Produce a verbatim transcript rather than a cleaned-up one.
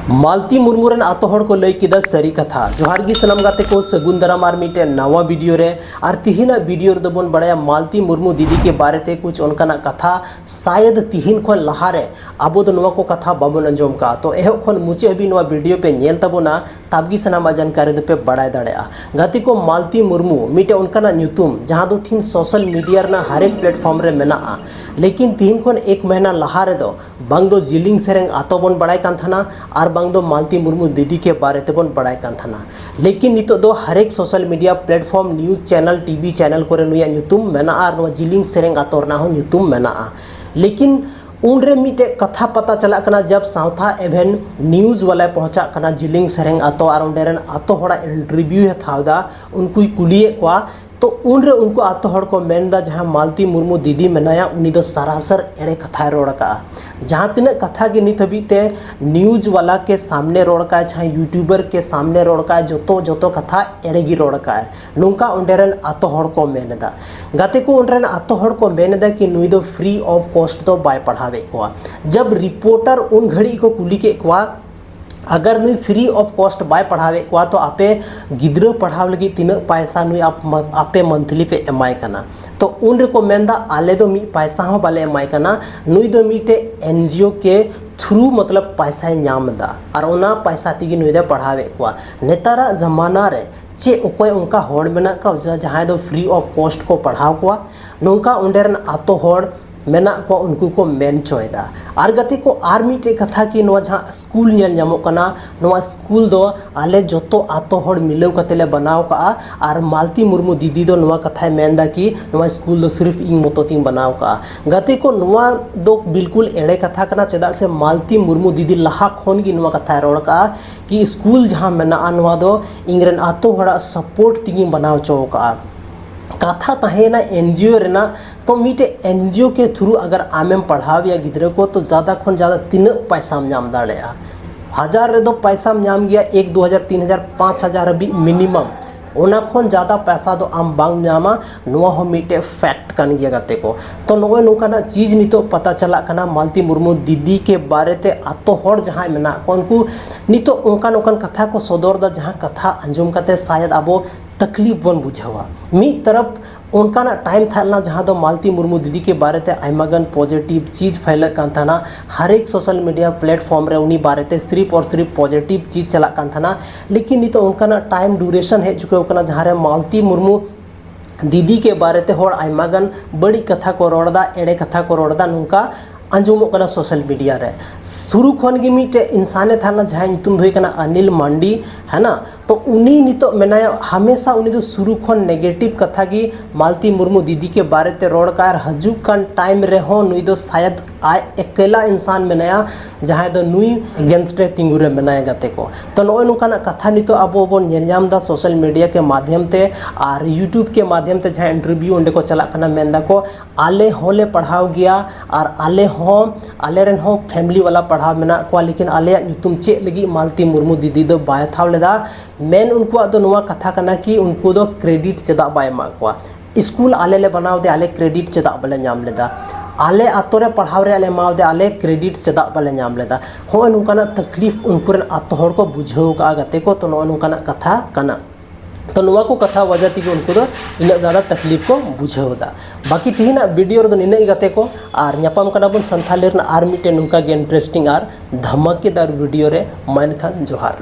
ᱢᱟᱞᱛᱤ ᱢᱩᱨᱢᱩ ᱨᱮᱱ ᱟᱛᱳ ᱦᱚᱲ ᱠᱚ ᱞᱟᱹᱭ ᱠᱮᱫᱟ ᱥᱟᱹᱨᱤ ᱠᱟᱛᱷᱟ᱾ ᱡᱚᱦᱟᱨ ᱜᱮ ᱥᱟᱱᱟᱢ ᱜᱟᱛᱮ ᱠᱚ, ᱥᱟᱹᱜᱩᱱ ᱫᱟᱨᱟᱢ ᱟᱨ ᱢᱤᱫᱴᱮᱱ ᱱᱟᱣᱟ ᱵᱷᱤᱰᱤᱭᱳ ᱨᱮ᱾ ᱟᱨ ᱛᱤᱦᱤᱧᱟᱜ ᱵᱷᱤᱰᱤᱭᱳ ᱨᱮᱫᱚ ᱵᱚᱱ ᱵᱟᱲᱟᱭᱟ ᱢᱟᱞᱛᱤ ᱢᱩᱨᱢᱩ ᱫᱤᱫᱤ ᱠᱮ ᱵᱟᱨᱮ ᱛᱮ ᱠᱩᱪ ᱚᱱᱠᱟᱱᱟᱜ ᱠᱟᱛᱷᱟ, ᱥᱟᱭᱮᱫ ᱛᱤᱦᱤᱧ ᱠᱷᱚᱱ ᱞᱟᱦᱟ ᱨᱮ ᱟᱵᱚ ᱫᱚ ᱱᱚᱣᱟ ᱠᱚ ᱠᱟᱛᱷᱟ ᱵᱟᱵᱚᱱ ᱟᱸᱡᱚᱢ ᱠᱟᱜᱼᱟ᱾ ᱛᱚ ᱮᱦᱚᱵ ᱠᱷᱚᱱ ᱢᱩᱪᱟᱹᱫ ᱦᱟᱹᱵᱤᱡ ᱱᱚᱣᱟ ᱵᱷᱤᱰᱤᱭᱳ ᱯᱮ ᱧᱮᱞ ᱛᱟᱵᱚᱱᱟ, ᱛᱟᱵ ᱜᱮ ᱥᱟᱱᱟᱢᱟᱜ ᱡᱟᱱᱠᱟᱨᱤ ᱫᱚᱯᱮ ᱵᱟᱲᱟᱭ ᱫᱟᱲᱮᱭᱟᱜᱼᱟ᱾ ᱜᱟᱛᱮ ᱠᱚ, ᱢᱟᱞᱛᱤ ᱢᱩᱨᱢᱩ ᱢᱤᱫᱴᱮᱱ ᱚᱱᱠᱟᱱᱟᱜ ᱧᱩᱛᱩᱢ ᱡᱟᱦᱟᱸ ᱫᱚ ᱛᱤᱦᱤᱧ ᱥᱳᱥᱟᱞ ᱢᱤᱰᱤᱭᱟ ᱨᱮᱱᱟᱜ ᱦᱟᱨᱮᱠ ᱯᱞᱮᱴᱯᱷᱚᱨᱢ ᱨᱮ ᱢᱮᱱᱟᱜᱼᱟ, ᱞᱮᱠᱤᱱ ᱛᱤᱦᱤᱧ ᱠᱷᱚᱱ ᱮᱠ ᱢᱟᱹᱦᱱᱟᱹ ᱞᱟᱦᱟ ᱨᱮᱫᱚ ᱵᱟᱝ ᱫᱚ ᱡᱤᱞᱤᱝ ᱥᱮᱨᱮᱧ ᱟᱛᱳ ᱵᱚᱱ ᱵᱟᱲᱟᱭ ᱠᱟᱱ ᱛᱟᱦᱮᱱᱟ ᱟᱨ ᱵᱟᱝ ᱫᱚ ᱢᱟᱞᱛᱤ ᱢᱩᱨᱢᱩ ᱫᱤᱫᱤ ᱠᱮ ᱵᱟᱨᱮ ᱛᱮᱵᱚᱱ ᱵᱟᱲᱟᱭ ᱠᱟᱱ ᱛᱟᱦᱮᱱᱟ᱾ ᱞᱮᱠᱤᱱ ᱱᱤᱛᱚᱜ ᱫᱚ ᱦᱟᱨᱮᱠ social media platform, news channel, TV channel ᱠᱚᱨᱮ ᱱᱩᱭᱟᱜ ᱧᱩᱛᱩᱢ ᱢᱮᱱᱟᱜᱼᱟ ᱟᱨ ᱱᱚᱣᱟ ᱡᱤᱞᱤᱝ ᱥᱮᱨᱮᱧ ᱟᱛᱳ ᱨᱮᱱᱟᱜ ᱦᱚᱸ ᱧᱩᱛᱩᱢ ᱢᱮᱱᱟᱜᱼᱟ᱾ ᱞᱮᱠᱤᱱ ᱩᱱᱨᱮ ᱢᱤᱫᱴᱮᱡ ᱠᱟᱛᱷᱟ ᱯᱟᱛᱟ ᱪᱟᱞᱟᱜ ᱠᱟᱱᱟ, ᱡᱟᱵ ᱥᱟᱶᱛᱷᱟ ᱮᱵᱷᱮᱱ ᱱᱤᱭᱩᱡᱽ ᱣᱟᱞᱟᱭ ᱯᱚᱦᱚᱸᱪᱟᱜ ᱠᱟᱱᱟ ᱡᱤᱞᱤᱝ ᱥᱮᱨᱮᱧ ᱟᱛᱳ ᱟᱨ ᱚᱸᱰᱮ ᱨᱮᱱ ᱟᱛᱳ ᱦᱚᱲᱟᱜ ᱤᱱᱴᱟᱨᱵᱷᱤᱭᱩᱭ ᱦᱟᱛᱟᱣ ᱮᱫᱟ, ᱩᱱᱠᱩᱭ ᱠᱩᱞᱤᱭᱮᱫ ᱠᱚᱣᱟ᱾ ᱛᱚ ᱩᱱᱨᱮ ᱩᱱᱠᱩ ᱟᱛᱳ ᱦᱚᱲ ᱠᱚ ᱢᱮᱱᱫᱟ, ᱡᱟᱦᱟᱸ ᱢᱟᱞᱛᱤ ᱢᱩᱨᱢᱩ ᱫᱤᱫᱤ ᱢᱮᱱᱟᱭᱟ, ᱩᱱᱤ ᱫᱚ ᱥᱟᱨᱟᱥᱟᱨ ᱮᱲᱮ ᱠᱟᱛᱷᱟᱭ ᱨᱚᱲ ᱟᱠᱟᱜᱼᱟ᱾ ᱡᱟᱦᱟᱸ ᱛᱤᱱᱟᱹᱜ ᱠᱟᱛᱷᱟ ᱜᱮ ᱱᱤᱛ ᱦᱟᱹᱵᱤᱡ ᱛᱮ ᱱᱤᱭᱩᱡᱽ ᱣᱟᱞᱟ ᱠᱮ ᱥᱟᱢᱱᱮ ᱨᱚᱲ ᱠᱟᱜᱼᱟᱭ, ᱪᱟᱦᱮ ᱭᱩᱴᱩᱵᱟᱨ ᱠᱮ ᱥᱟᱢᱱᱮ ᱨᱚᱲ ᱠᱟᱜᱼᱟᱭ, ᱡᱚᱛᱚ ᱡᱚᱛᱚ ᱠᱟᱛᱷᱟ ᱮᱲᱮ ᱜᱮ ᱨᱚᱲ ᱠᱟᱜᱼᱟᱭ, ᱱᱚᱝᱠᱟ ᱚᱸᱰᱮ ᱨᱮᱱ ᱟᱛᱳ ᱦᱚᱲ ᱠᱚ ᱢᱮᱱ ᱮᱫᱟ᱾ ᱜᱟᱛᱮ ᱠᱚ, ᱚᱸᱰᱮ ᱨᱮᱱ ᱟᱛᱳ ᱦᱚᱲ ᱠᱚ ᱢᱮᱱ ᱮᱫᱟ ᱠᱤ ᱱᱩᱭ ᱫᱚ ᱯᱷᱨᱤ ᱚᱯᱷ ᱠᱚᱥᱴ ᱫᱚ ᱵᱟᱭ ᱯᱟᱲᱦᱟᱣᱮᱫ ᱠᱚᱣᱟ᱾ ᱡᱟᱵ ᱨᱤᱯᱳᱨᱴᱟᱨ ᱩᱱ ᱜᱷᱟᱹᱲᱤᱡ ᱠᱚ ᱠᱩᱞᱤ ᱠᱮᱫ ᱠᱚᱣᱟ, ᱟᱜᱟᱨ ᱱᱩᱭ ᱯᱷᱨᱤ ᱚᱯᱷ ᱠᱚᱥᱴ ᱵᱟᱭ ᱯᱟᱲᱦᱟᱣᱮᱫ ᱠᱚᱣᱟ, ᱛᱚ ᱟᱯᱮ ᱜᱤᱫᱽᱨᱟᱹ ᱯᱟᱲᱦᱟᱣ ᱞᱟᱹᱜᱤᱫ ᱛᱤᱱᱟᱹᱜ ᱯᱟᱭᱥᱟ ᱱᱩᱭ ᱟᱯ-, ᱟᱯᱮ ᱢᱚᱱᱛᱷᱞᱤ ᱯᱮ ᱮᱢᱟᱭ ᱠᱟᱱᱟ? ᱛᱚ ᱩᱱ ᱨᱮᱠᱚ ᱢᱮᱱᱫᱟ, ᱟᱞᱮ ᱫᱚ ᱢᱤᱫ ᱯᱟᱭᱥᱟ ᱦᱚᱸ ᱵᱟᱞᱮ ᱮᱢᱟᱭ ᱠᱟᱱᱟ, ᱱᱩᱭ ᱫᱚ ᱢᱤᱫᱴᱮᱡ ᱮᱱᱡᱤᱳ ᱠᱮ ᱛᱷᱨᱩ ᱢᱚᱛᱞᱚᱵ ᱯᱟᱭᱥᱟᱭ ᱧᱟᱢ ᱮᱫᱟ ᱟᱨ ᱚᱱᱟ ᱯᱟᱭᱥᱟ ᱛᱮᱜᱮ ᱱᱩᱭ ᱫᱚᱭ ᱯᱟᱲᱦᱟᱣᱮᱫ ᱠᱚᱣᱟ᱾ ᱱᱮᱛᱟᱨᱟᱜ ᱡᱟᱢᱟᱱᱟ ᱨᱮ ᱪᱮᱫ ᱚᱠᱚᱭ ᱚᱱᱠᱟ ᱦᱚᱲ ᱢᱮᱱᱟᱜ ᱠᱚᱣᱟ ᱡᱟ-, ᱡᱟᱦᱟᱸᱭ ᱫᱚ ᱯᱷᱨᱤ ᱚᱯᱷ ᱠᱚᱥᱴ ᱠᱚ ᱯᱟᱲᱦᱟᱣ ᱠᱚᱣᱟ? ᱱᱚᱝᱠᱟ ᱚᱸᱰᱮ ᱨᱮᱱ ᱟᱛᱳ ᱦᱚᱲ ᱢᱮᱱᱟᱜ ᱠᱚᱣᱟ, ᱩᱱᱠᱩ ᱠᱚ ᱢᱮᱱ ᱦᱚᱪᱚᱭᱮᱫᱟ᱾ ᱟᱨ ᱜᱟᱛᱮ ᱠᱚ, ᱟᱨ ᱢᱤᱫᱴᱮᱡ ᱠᱟᱛᱷᱟ ᱠᱤ ᱱᱚᱣᱟ ᱡᱟᱦᱟᱸ ᱥᱠᱩᱞ ᱧᱮᱞ ᱧᱟᱢᱚᱜ ᱠᱟᱱᱟ, ᱱᱚᱣᱟ ᱥᱠᱩᱞ ᱫᱚ ᱟᱞᱮ ᱡᱚᱛᱚ ᱟᱛᱳ ᱦᱚᱲ ᱢᱤᱞᱟᱹᱣ ᱠᱟᱛᱮ ᱞᱮ ᱵᱮᱱᱟᱣ ᱠᱟᱜᱼᱟ ᱟᱨ ᱢᱟᱞᱛᱤ ᱢᱩᱨᱢᱩ ᱫᱤᱫᱤ ᱫᱚ ᱱᱚᱣᱟ ᱠᱟᱛᱷᱟᱭ ᱢᱮᱱᱫᱟ ᱠᱤ ᱱᱚᱣᱟ ᱥᱠᱩᱞ ᱫᱚ ᱥᱤᱨᱤᱯ ᱤᱧ ᱢᱚᱛᱚ ᱛᱤᱧ ᱵᱮᱱᱟᱣ ᱠᱟᱜᱼᱟ᱾ ᱜᱟᱛᱮ ᱠᱚ, ᱱᱚᱣᱟ ᱫᱚ ᱵᱤᱞᱠᱩᱞ ᱮᱲᱮ ᱠᱟᱛᱷᱟ ᱠᱟᱱᱟ, ᱪᱮᱫᱟᱜ ᱥᱮ ᱢᱟᱞᱛᱤ ᱢᱩᱨᱢᱩ ᱫᱤᱫᱤ ᱞᱟᱦᱟ ᱠᱷᱚᱱ ᱜᱮ ᱱᱚᱣᱟ ᱠᱟᱛᱷᱟᱭ ᱨᱚᱲ ᱠᱟᱜᱼᱟ ᱠᱤ ᱥᱠᱩᱞ ᱡᱟᱦᱟᱸ ᱢᱮᱱᱟᱜᱼᱟ, ᱱᱚᱣᱟ ᱫᱚ ᱤᱧ ᱨᱮᱱ ᱟᱛᱳ ᱦᱚᱲᱟᱜ ᱥᱟᱯᱳᱨᱴ ᱛᱮᱜᱮᱧ ᱵᱮᱱᱟᱣ ᱦᱚᱪᱚ ᱠᱟᱜᱼᱟ᱾ ᱠᱟᱛᱷᱟ ᱛᱟᱦᱮᱸᱭᱮᱱᱟ ᱮᱱᱡᱤᱳ ᱨᱮᱱᱟᱜ, ᱛᱚ ᱢᱤᱫᱴᱮᱡ ᱮᱱᱡᱤᱳ ᱠᱮ ᱛᱷᱨᱩ ᱟᱜᱟᱨ ᱟᱢᱮᱢ ᱯᱟᱲᱦᱟᱣᱮᱭᱟ ᱜᱤᱫᱽᱨᱟᱹ ᱠᱚ, ᱛᱚ ᱡᱟᱫᱟ ᱠᱷᱚᱱ ᱡᱟᱫᱟ ᱛᱤᱱᱟᱹᱜ ᱯᱟᱭᱥᱟᱢ ᱧᱟᱢ ᱫᱟᱲᱮᱭᱟᱜᱼᱟ? ᱦᱟᱡᱟᱨ ᱨᱮᱫᱚ ᱯᱟᱭᱥᱟᱢ ᱧᱟᱢ ᱜᱮᱭᱟ, ᱮᱠ ᱫᱩ ᱦᱟᱡᱟᱨ, ᱛᱤᱱ ᱦᱟᱡᱟᱨ, ᱯᱟᱸᱪ ᱦᱟᱡᱟᱨ ᱦᱟᱹᱵᱤᱡ ᱢᱤᱱᱤᱢᱟᱢ᱾ ᱚᱱᱟ ᱠᱷᱚᱱ ᱡᱟᱫᱟ ᱯᱟᱭᱥᱟ ᱫᱚ ᱟᱢ ᱵᱟᱝ ᱧᱟᱢᱟ᱾ ᱱᱚᱣᱟ ᱦᱚᱸ ᱢᱤᱫᱴᱮᱡ ᱯᱷᱮᱠᱴ ᱠᱟᱱ ᱜᱮᱭᱟ ᱜᱟᱛᱮ ᱠᱚ᱾ ᱛᱚ ᱱᱚᱜᱼᱚᱭ ᱱᱚᱝᱠᱟᱱᱟᱜ ᱪᱤᱡᱽ ᱱᱤᱛᱚᱜ ᱯᱟᱛᱟ ᱪᱟᱞᱟᱜ ᱠᱟᱱᱟ ᱢᱟᱞᱛᱤ ᱢᱩᱨᱢᱩ ᱫᱤᱫᱤ ᱠᱮ ᱵᱟᱨᱮ ᱛᱮ ᱟᱛᱳ ᱦᱚᱲ ᱡᱟᱦᱟᱸᱭ ᱢᱮᱱᱟᱜ ᱠᱚᱣᱟ, ᱩᱱᱠᱩ ᱱᱤᱛᱚᱜ ᱚᱱᱠᱟᱱ ᱚᱱᱠᱟᱱ ᱠᱟᱛᱷᱟ ᱠᱚ ᱥᱚᱫᱚᱨ ᱫᱟ, ᱡᱟᱦᱟᱸ ᱠᱟᱛᱷᱟ ᱟᱸᱡᱚᱢ ᱠᱟᱛᱮ ᱥᱟᱭᱮᱫ ᱟᱵᱚ ᱛᱟᱠᱞᱤᱯ ᱵᱚᱱ ᱵᱩᱡᱷᱟᱹᱣᱟ᱾ ᱢᱤᱫ ᱛᱚᱨᱚᱯ ᱚᱱᱠᱟᱱᱟᱜ ᱴᱟᱭᱤᱢ ᱛᱟᱦᱮᱸ ᱞᱮᱱᱟ ᱡᱟᱦᱟᱸ ᱫᱚ ᱢᱟᱞᱛᱤ ᱢᱩᱨᱢᱩ ᱫᱤᱫᱤ ᱠᱮ ᱵᱟᱨᱮ ᱛᱮ ᱟᱭᱢᱟ ᱜᱟᱱ ᱯᱚᱡᱤᱴᱤᱵᱷ ᱪᱤᱡᱽ ᱯᱷᱟᱭᱞᱟᱜ ᱠᱟᱱ ᱛᱟᱦᱮᱱᱟ, ᱦᱟᱨ ᱮᱠ ᱥᱳᱥᱟᱞ ᱢᱤᱰᱤᱭᱟ ᱯᱞᱮᱴᱯᱷᱚᱨᱢ ᱨᱮ ᱩᱱᱤ ᱵᱟᱨᱮ ᱛᱮ ᱥᱤᱨᱤᱯ ᱟᱨ ᱥᱤᱨᱤᱯ ᱯᱚᱡᱤᱴᱤᱵᱷ ᱪᱤᱡᱽ ᱪᱟᱞᱟᱜ ᱠᱟᱱ ᱛᱟᱦᱮᱱᱟ᱾ ᱞᱮᱠᱤᱱ ᱱᱤᱛᱚᱜ ᱚᱱᱠᱟᱱᱟᱜ ᱴᱟᱭᱤᱢ ᱰᱩᱨᱮᱥᱚᱱ ᱦᱮᱡ ᱪᱩᱠᱟᱹᱣ ᱠᱟᱱᱟ ᱡᱟᱦᱟᱸ ᱨᱮ ᱢᱟᱞᱛᱤ ᱢᱩᱨᱢᱩ ᱫᱤᱫᱤ ᱠᱮ ᱵᱟᱨᱮ ᱛᱮ ᱦᱚᱲ ᱟᱭᱢᱟ ᱜᱟᱱ ᱵᱟᱹᱲᱤᱡ ᱠᱟᱛᱷᱟ ᱠᱚ ᱨᱚᱲ ᱮᱫᱟ, ᱮᱲᱮ ᱠᱟᱛᱷᱟ ᱠᱚ ᱨᱚᱲ ᱮᱫᱟ, ᱱᱚᱝᱠᱟ ᱟᱸᱡᱚᱢᱚᱜ ᱠᱟᱱᱟ ᱥᱳᱥᱟᱞ ᱢᱤᱰᱤᱭᱟ ᱨᱮ᱾ ᱥᱩᱨᱩ ᱠᱷᱚᱱ ᱜᱮ ᱢᱤᱫᱴᱮᱡ ᱤᱱᱥᱟᱱᱮ ᱛᱟᱦᱮᱸ ᱞᱮᱱᱟ, ᱡᱟᱦᱟᱸᱭ ᱧᱩᱛᱩᱢ ᱫᱚ ᱦᱩᱭᱩᱜ ᱠᱟᱱᱟ ᱟᱱᱤᱞ ᱢᱟᱱᱰᱤ, ᱦᱮᱸ ᱱᱟ? ᱛᱚ ᱩᱱᱤ ᱱᱤᱛᱚᱜ ᱢᱮᱱᱟᱭᱟ, ᱦᱟᱢᱮᱥᱟ ᱩᱱᱤ ᱫᱚ ᱥᱩᱨᱩ ᱠᱷᱚᱱ ᱱᱮᱜᱮᱴᱤᱵᱷ ᱠᱟᱛᱷᱟ ᱜᱮ ᱢᱟᱞᱛᱤ ᱢᱩᱨᱢᱩ ᱫᱤᱫᱤ ᱠᱮ ᱵᱟᱨᱮ ᱛᱮ ᱨᱚᱲ ᱠᱟᱜᱼᱟ, ᱟᱨ ᱦᱤᱡᱩᱜ ᱠᱟᱱ ᱴᱟᱭᱤᱢ ᱨᱮᱦᱚᱸ ᱱᱩᱭ ᱫᱚ ᱥᱟᱭᱟᱫ ᱟᱡ ᱮᱠᱮᱞᱟ ᱤᱱᱥᱟᱱ ᱢᱮᱱᱟᱭᱟ ᱡᱟᱦᱟᱸᱭ ᱫᱚ ᱱᱩᱭ ᱮᱜᱮᱱᱥᱴ ᱨᱮ ᱛᱤᱸᱜᱩ ᱨᱮ ᱢᱮᱱᱟᱭᱟ ᱜᱟᱛᱮ ᱠᱚ᱾ ᱛᱚ ᱱᱚᱜᱼᱚᱭ ᱱᱚᱝᱠᱟᱱᱟᱜ ᱠᱟᱛᱷᱟ ᱱᱤᱛᱚᱜ ᱟᱵᱚ ᱵᱚᱱ ᱧᱮᱞ ᱧᱟᱢ ᱮᱫᱟ ᱥᱳᱥᱟᱞ ᱢᱤᱰᱤᱭᱟ ᱠᱮ ᱢᱟᱫᱷᱭᱚᱢ ᱛᱮ ᱟᱨ ᱭᱩᱴᱩᱵᱽ ᱠᱮ ᱢᱟᱫᱷᱭᱚᱢ ᱛᱮ, ᱡᱟᱦᱟᱸ ᱤᱱᱴᱟᱨᱵᱷᱤᱭᱩ ᱚᱸᱰᱮ ᱠᱚ ᱪᱟᱞᱟᱜ ᱠᱟᱱᱟ, ᱢᱮᱱ ᱫᱟᱠᱚ ᱟᱞᱮ ᱦᱚᱸᱞᱮ ᱯᱟᱲᱦᱟᱣ ᱜᱮᱭᱟ ᱟᱨ ᱟᱞᱮ ᱦᱚᱸ, ᱟᱞᱮ ᱨᱮᱱ ᱦᱚᱸ ᱯᱷᱮᱢᱤᱞᱤ ᱣᱟᱞᱟ ᱯᱟᱲᱦᱟᱣ ᱢᱮᱱᱟᱜ ᱠᱚᱣᱟ, ᱞᱮᱠᱤᱱ ᱟᱞᱮᱭᱟᱜ ᱧᱩᱛᱩᱢ ᱪᱮᱫ ᱞᱟᱹᱜᱤᱫ ᱢᱟᱞᱛᱤ ᱢᱩᱨᱢᱩ ᱫᱤᱫᱤ ᱫᱚ ᱵᱟᱭ ᱦᱟᱛᱟᱣ ᱞᱮᱫᱟ? ᱢᱮᱱ ᱩᱱᱠᱩᱣᱟᱜ ᱫᱚ ᱱᱚᱣᱟ ᱠᱟᱛᱷᱟ ᱠᱟᱱᱟ ᱠᱤ ᱩᱱᱠᱩ ᱫᱚ ᱠᱨᱮᱰᱤᱴ ᱪᱮᱫᱟᱜ ᱵᱟᱭ ᱮᱢᱟᱜ ᱠᱚᱣᱟ? ᱥᱠᱩᱞ ᱟᱞᱮ ᱞᱮ ᱵᱮᱱᱟᱣ ᱫᱮ, ᱟᱞᱮ ᱠᱨᱮᱰᱤᱴ ᱪᱮᱫᱟᱜ ᱵᱟᱞᱮ ᱧᱟᱢ ᱞᱮᱫᱟ? ᱟᱞᱮ ᱟᱛᱳ ᱨᱮ ᱯᱟᱲᱦᱟᱣ ᱨᱮᱭᱟᱜ ᱞᱮ ᱮᱢᱟᱣ ᱫᱮ, ᱟᱞᱮ ᱠᱨᱮᱰᱤᱴ ᱪᱮᱫᱟᱜ ᱵᱟᱞᱮ ᱧᱟᱢ ᱞᱮᱫᱟ? ᱦᱚᱸᱜᱼᱚᱭ ᱱᱚᱝᱠᱟᱱᱟᱜ ᱛᱟᱠᱞᱤᱯ ᱩᱱᱠᱩ ᱨᱮᱱ ᱟᱛᱳ ᱦᱚᱲ ᱠᱚ ᱵᱩᱡᱷᱟᱹᱣ ᱠᱟᱜᱼᱟ ᱜᱟᱛᱮ ᱠᱚ᱾ ᱛᱚ ᱱᱚᱜᱼᱚᱭ ᱱᱚᱝᱠᱟᱱᱟᱜ ᱠᱟᱛᱷᱟ ᱠᱟᱱᱟ᱾ ᱛᱚ ᱱᱚᱣᱟ ᱠᱚ ᱠᱟᱛᱷᱟ ᱣᱟᱡᱟ ᱛᱮᱜᱮ ᱩᱱᱠᱩ ᱫᱚ ᱤᱱᱟᱹᱜ ᱡᱟᱫᱟ ᱛᱟᱠᱞᱤᱯ ᱠᱚ ᱵᱩᱡᱷᱟᱹᱣ ᱮᱫᱟ᱾ ᱵᱟᱹᱠᱤ ᱛᱮᱦᱮᱧᱟᱜ ᱵᱷᱤᱰᱤᱭᱳ ᱨᱮᱫᱚ ᱱᱤᱱᱟᱹᱜ ᱜᱮ ᱜᱟᱛᱮ ᱠᱚ, ᱟᱨ ᱧᱟᱯᱟᱢ ᱠᱟᱱᱟ ᱵᱚᱱ ᱥᱟᱱᱛᱷᱟᱞᱤ ᱨᱮᱱᱟᱜ ᱟᱨ ᱢᱤᱫᱴᱮᱱ ᱱᱚᱝᱠᱟ ᱜᱮ ᱤᱱᱴᱟᱨᱮᱥᱴᱤᱝ ᱟᱨ ᱫᱷᱟᱢᱟᱠᱮᱫᱟᱨ ᱵᱷᱤᱰᱤᱭᱳ ᱨᱮ᱾ ᱢᱟ ᱮᱱᱠᱷᱟᱱ ᱡᱚᱦᱟᱨ᱾